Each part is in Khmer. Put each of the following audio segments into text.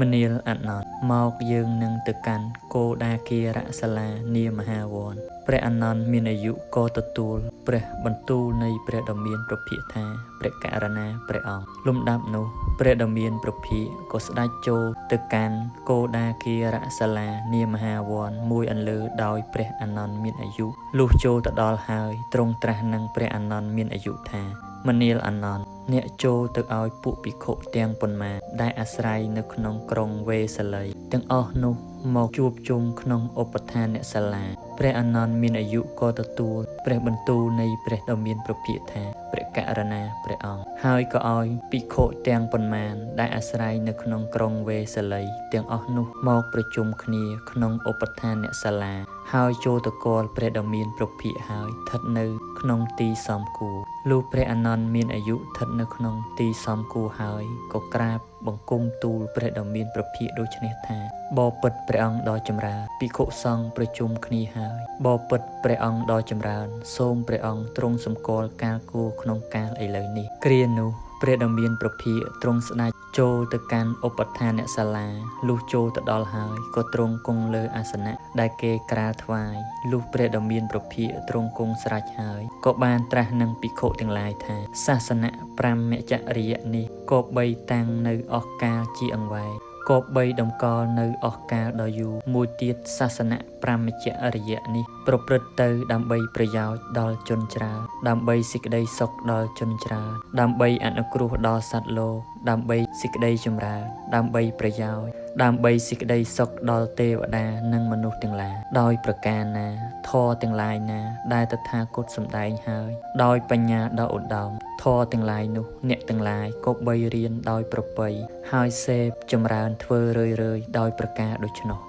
មនាលអានន្ទមកយើងនឹងទៅកាន់គោដាគារសាលានាមហាវ័នព្រះអានន្ទមានអាយុក៏ទទួលព្រះបន្ទូលនៃព្រះដ៏មានព្រះភិក្ខថាព្រះករណាព្រះអង្គលំដាប់នោះព្រះដ៏មានព្រះភិក្ខក៏ស្ដេចចូលទៅកាន់គោដាគារសាលានាមហាវ័នមួយអន្លើដោយព្រះអានន្ទមានអាយុលុះចូលទៅដល់ហើយទ្រង់ត្រាស់នឹងព្រះអានន្ទមានអាយុថាមនាលអានន្ទអ្នកចូលទៅឲ្យពួកភិក្ខុទាំងប៉ុន្មានដែលអាស្រ័យនៅក្នុងក្រុងវេសាលីទាំងអស់នោះមកជួបជុំក្នុងឧបឋានសាលាព្រះអានន្ទមានអាយុក៏ទទួលព្រះបន្ទូលនៃព្រះដ៏មានព្រះភិក្ខថាព្រះករណាព្រះអង្គហើយក៏ឲ្យភិក្ខុទាំងប៉ុន្មានដែលអាស្រ័យនៅក្នុងក្រុងវេសាលីទាំងអស់នោះមកប្រជុំគ្នាក្នុងឧបឋានសាលាហើយចូលទៅគាល់ព្រះដ៏មានព្រះភិក្ខហើយស្ថិតនៅក្នុងទីសំគួរលុះព្រះអានន្ទមានអាយុស្ថិតនៅក្នុងទីសំគួរហើយក៏ក្រាបបង្គំទូលព្រះដ៏មានព្រះភិក្ខដូច្នេះថាបពិតព្រះអង្គដ៏ចម្រើនភិក្ខុសង្ឃប្រជុំគ្នាហើយបពិតព្រះអង្គដ៏ចម្រើនសូមព្រះអង្គទ្រង់សម្គាល់កាលគួរក្នុងកាលឥឡូវនេះគ្រានោះព្រះដ៏មានព្រះភិក្ខទ្រង់ស្ដេចចូលទៅកាន់ឧបឋានសាលាលុះចូលទៅដល់ហើយក៏ទ្រង់គង់លើអាសនៈដែលគេក្រាលថ្វាយលុះព្រះដ៏មានព្រះភិក្ខទ្រង់គង់ស្រេចហើយក៏បានត្រាស់នឹងភិក្ខុទាំងឡាយថាសាសនៈព្រហ្មចរិយនេះក៏បីតាំងនៅអស់កាលជាអង្វែងក៏បីតម្កល់នៅអស់កាលដ៏យូរមួយទៀតសាសនៈព្រហ្មចរិយនេះប្រព្រឹត្តទៅដើម្បីប្រយោជន៍ដល់ជនច្រើនដើម្បីសេចក្តីសុខដល់ជនច្រើនដើម្បីអនុគ្រោះដល់សត្វលោកដើម្បីសេចក្តីចម្រើនដើម្បីប្រយោជន៍ដើម្បីសេចក្តីសុខដល់ទេវតានិងមនុស្សទាំងឡាយដោយប្រការណាធម៌ទាំងឡាយណាដែលតថាគតសម្ដែងហើយដោយបញ្ញាដ៏ឧត្តមធម៌ទាំងឡាយនោះអ្នកទាំងឡាយក៏បីរៀនដោយប្រពៃហើយសេពចម្រើនធ្វើរឿយៗដោយប្រការដូច្នោះ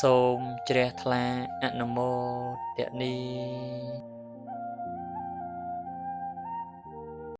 សូមជ្រះថ្លាអនុមោទនី។